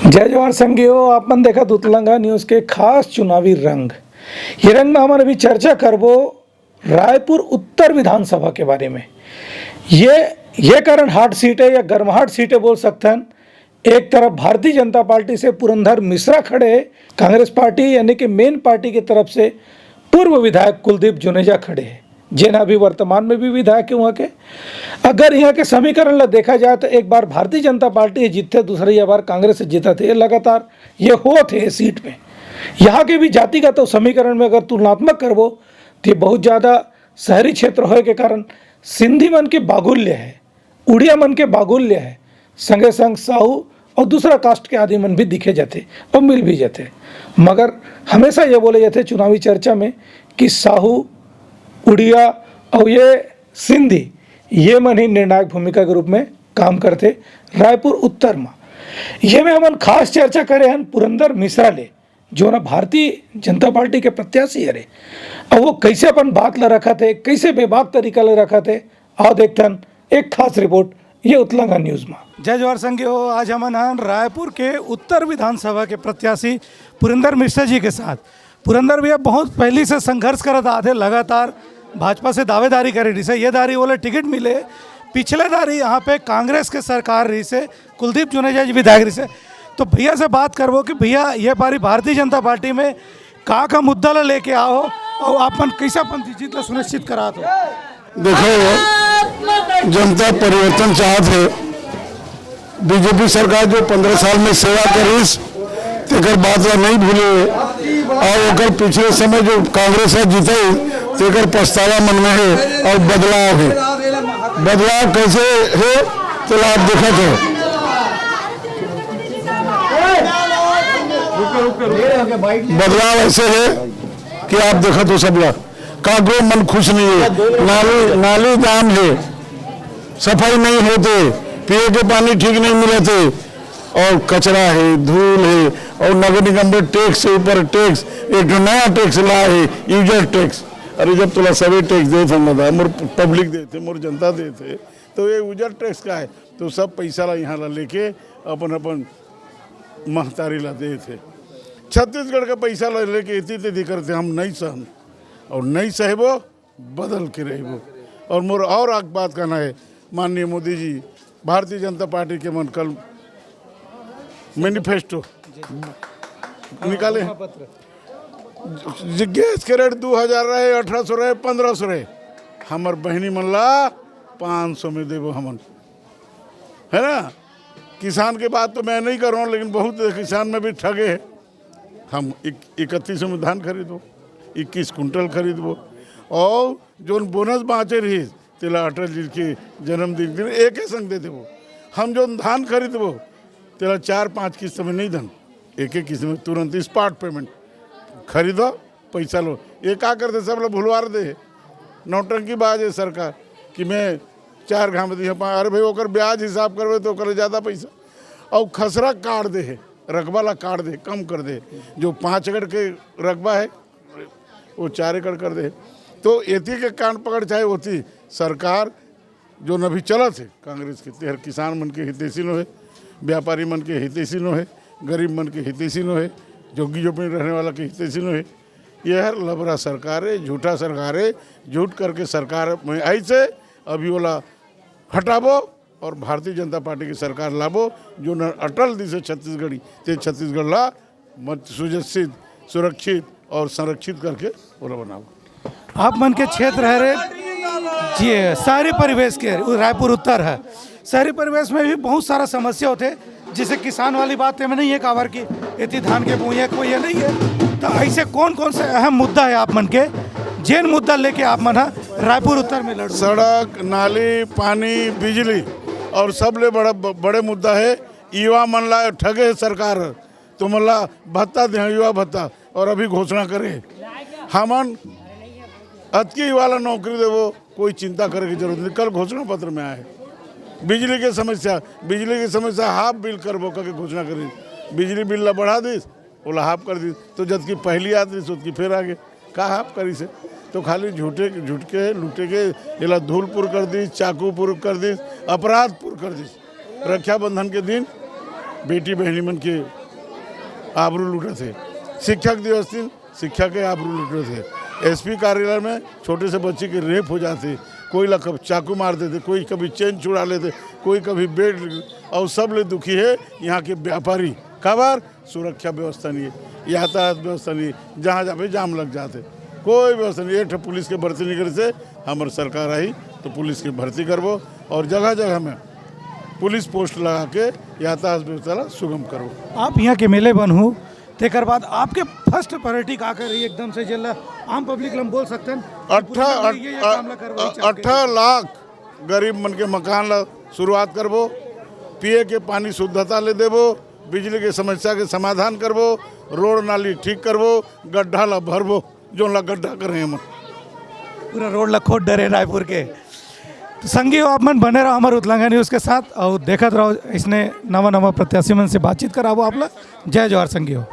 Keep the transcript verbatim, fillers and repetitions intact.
जय जोहार संगी हो, आप मन देखत उतलंगा न्यूज के खास चुनावी रंग। ये रंग में हमन अभी चर्चा करबो रायपुर उत्तर विधानसभा के बारे में। ये ये कारण हॉट सीट है या गर्माहट सीट है बोल सकथन। एक तरफ भारतीय जनता पार्टी से पुरंदर मिश्रा खड़े हैं, कांग्रेस पार्टी यानी कि मेन पार्टी की तरफ से पूर्व विधायक कुलदीप जुनेजा खड़े हैं, जेन अभी वर्तमान में भी विधायक है वहाँ के। अगर यहाँ के समीकरण ला देखा जाए तो एक बार भारतीय जनता पार्टी जीतथे, दूसरी बार कांग्रेस जीतथे, ये लगातार ये होत हे सीट में। यहाँ के भी जातिगत अउ समीकरण में अगर तुलनात्मक करबो तो ये बहुत ज़्यादा शहरी क्षेत्र होए के कारण सिंधी मन के बागुल्य है, उड़िया मन के बागुल्य है, संगे संग साहू अउ दूसरा कास्ट के आदमी मन भी दिखे जाथे अउ मिल भी जाथे। मगर हमेशा ये बोले जाथे चुनावी चर्चा में कि साहू, उड़िया अउ ये सिंधी, ये मन ही निर्णायक भूमिका के रूप में काम करथे रायपुर उत्तर में। ये में हमन खास चर्चा करे हन पुरंदर मिश्रा ले, जो ना भारतीय जनता पार्टी के प्रत्याशी हरे। अब वो कैसे अपन बात ला रखत हे, कैसे बेबाक तरीका ले रखत हे, आओ देखथन एक खास रिपोर्ट ये उतलंगा न्यूज में। जय जोहार संगी हो, आज हमन हन रायपुर के उत्तर विधानसभा के प्रत्याशी पुरंदर मिश्रा जी के साथ। पुरंदर भैया बहुत पहली से संघर्ष करत आथे, लगातार भाजपा से दावेदारी करे रहिसे, ये दारी ओला टिकट मिले, पिछले दारी यहाँ पे कांग्रेस के सरकार रहिसे, कुलदीप जुनेजा जी विधायक रहिसे। तो भैया से बात करबो कि भैया ये बारी भारतीय जनता पार्टी में का का मुद्दा ला लेके आओ और आप मन कैसे अपन जीत ला सुनिश्चित करात हो? देखो, जनता परिवर्तन चाहत हे। बीजेपी सरकार जो पंद्रह साल में सेवा करिस, तेकर बात ला नहीं भूले। और ओकर पिछले समय जो कांग्रेस ह जीते, तेकर पछतावा मन में हे और बदलाव हे। बदलाव कैसे हे, तो आप देखत हो। बदलाव ऐसे हे कि आप देखत हो सब ला, काकरो मन खुश नहीं हे। नाली, नाली जाम हे, सफाई नहीं होते, पिए के पानी ठीक नहीं मिलते, और कचरा हे, धूल हे, और नगर निगम में टैक्स से ऊपर टैक्स, एक ठो नया टैक्स ला हे, यूजर टैक्स। अरे, जब तोला सबे टैक्स देत हे ना, मोर पब्लिक देत हे, मोर जनता देत हे, तो ये यूजर टैक्स का हे? तो सब पैसा ला यहाँ ला लेके अपन अपन महतारी ला देत हे। छत्तीसगढ़ का पैसा ला लेके इतनी तेजी करते, हम नहीं सहन और नहीं सहबो, बदल के रहबो। और मोर और एक बात कहना हे, माननीय मोदी जी, भारतीय जनता पार्टी के मन कल मैनिफेस्टो निकाले हे। जे गैस के रेट दो हजार रहे, अठारह सौ रहे, पन्द्रह सौ रहे, हमर बहिनी मन ला पाँच सौ में देबो हमन, है ना? किसान के बात तो मैं नहीं कर रहा हूँ, लेकिन बहुत किसान में भी ठगे हैं। हम इक-, इकतीस में धान खरीदबो, इक्कीस कुंटल खरीदबो, और जोन बोनस बाँचे रहिस, तेला अटल जी के जन्मदिन के दिन एके संग दे देबो। हम जोन धान खरीदबो, तेला चार पाँच किस्त में नहीं दन, एक एक किस्त में तुरंत स्पॉट पेमेंट। खरीदो, पैसा लो। ये का करते, सब लोग भुलवार दे। नौटंकी बाज है सरकार कि मैं चार घाम दिए पाँच। अरे भाई, ओकर ब्याज हिसाब करबे तो ओकर ज़्यादा पैसा। और खसरा काट दे है, रकबा ला काट दे, कम कर दे। जो पाँच एकड़ के रकबा है, वो चार एकड़ कर दे। तो एती के कान पकड़ चाहे होती सरकार जो न भी चलत हे कांग्रेस के, तेहर किसान मन के हितैषी नो हे, व्यापारी मन के हितैषी नो हे, गरीब मन के हितैषी नो हे, झुग्गी झोपड़ी रहने वाला के हितैषी नो हे। ये हर लबरा सरकार हे, झूठा सरकार हे, झूठ करके सरकार में आई से अभी ओला हटाबो और भारतीय जनता पार्टी की सरकार लाबो, जो न अटल दिस हे छत्तीसगढ़ी, ते छत्तीसगढ़ ला मत सुरक्षित, सुरक्षित और संरक्षित करके ओला बनाबो। आप मन के क्षेत्र हरे जी, शहरी परिवेश के, रायपुर उत्तर है। शहरी परिवेश में भी बहुत सारा समस्या होते, जैसे किसान वाली बात में नहीं है, काबर की एती धान के बोइया कोई ये नहीं है। तो ऐसे कौन कौन से अहम मुद्दा है आप मन के, जेन मुद्दा लेके आप मन ह रायपुर उत्तर में लड़ो? सड़क, नाली, पानी, बिजली और सबले बड़ा, ब-, बड़े मुद्दा है युवा मन ला ठगे हे सरकार। तुमन ला भत्ता दे, युवा भत्ता, और अभी घोषणा करे हमन अतकी युवा ला नौकरी देबो, कोई चिंता करे की जरूरत नहीं। कल घोषणा पत्र में आए बिजली के समस्या, बिजली की समस्या हाफ बिल करबो करके घोषणा करी। बिजली बिल ला बढ़ा दिस, ओला हाफ कर दिस, तो जतकी पहली आत रहिस ओतकी फिर आगे। का हाफ करिस हे? तो खाली झूठे, झूठ के, लूटे के, एला धूलपुर कर दिस, चाकूपुर कर दिस, अपराधपुर कर दिस। रक्षाबंधन के दिन बेटी बहिनी मन के आबरू लुटत हे। शिक्षक दिवस दिन शिक्षा के आबरू लुटत हे। एसपी कार्यालय में छोटे से बच्ची के रेप हो जाथे, कोई ला कभी चाकू मार देथे, कोई कभी चेन छुड़ा लेथे, कोई कभी बेल्ट, अउ सबले दुखी हे यहाँ के व्यापारी। काबर? सुरक्षा व्यवस्था नहीं हे, यातायात व्यवस्था नहीं हे, जहाँ जाबे जाम लग जाथे, कोई व्यवस्था नहीं। एक ठो पुलिस के भर्ती नहीं करे से हमर सरकार आही तो पुलिस के भर्ती करबो अउ जगह जगह में पुलिस पोस्ट लगा के यातायात व्यवस्था ला सुगम करबो। आप यहाँ के एमएलए बनहू, तेकर बाद आपके फर्स्ट प्रायोरिटी का कर रही एकदम से, जेला आम पब्लिक ला हम बोल सकथन कि पूरा अट्ठा-, ये, ये काम ला करवाई चाह के? अट्ठा लाख गरीब मन के मकान ला शुरुआत करबो, पिए के पानी शुद्धता ले देबो, बिजली के समस्या के समाधान करबो, रोड नाली ठीक करबो, गड्ढा ला भरबो, जोन ला गड्ढा करे हमन। पूरा रोड ला खोद डरे रायपुर के। तो संगी हो, आप मन बने रहो हमारे उतलंगा न्यूज़ के साथ अउ देखत रहो इसने नवा नवा प्रत्याशी मन से बातचीत कराबो आप ला। जय जोहार संगी हो।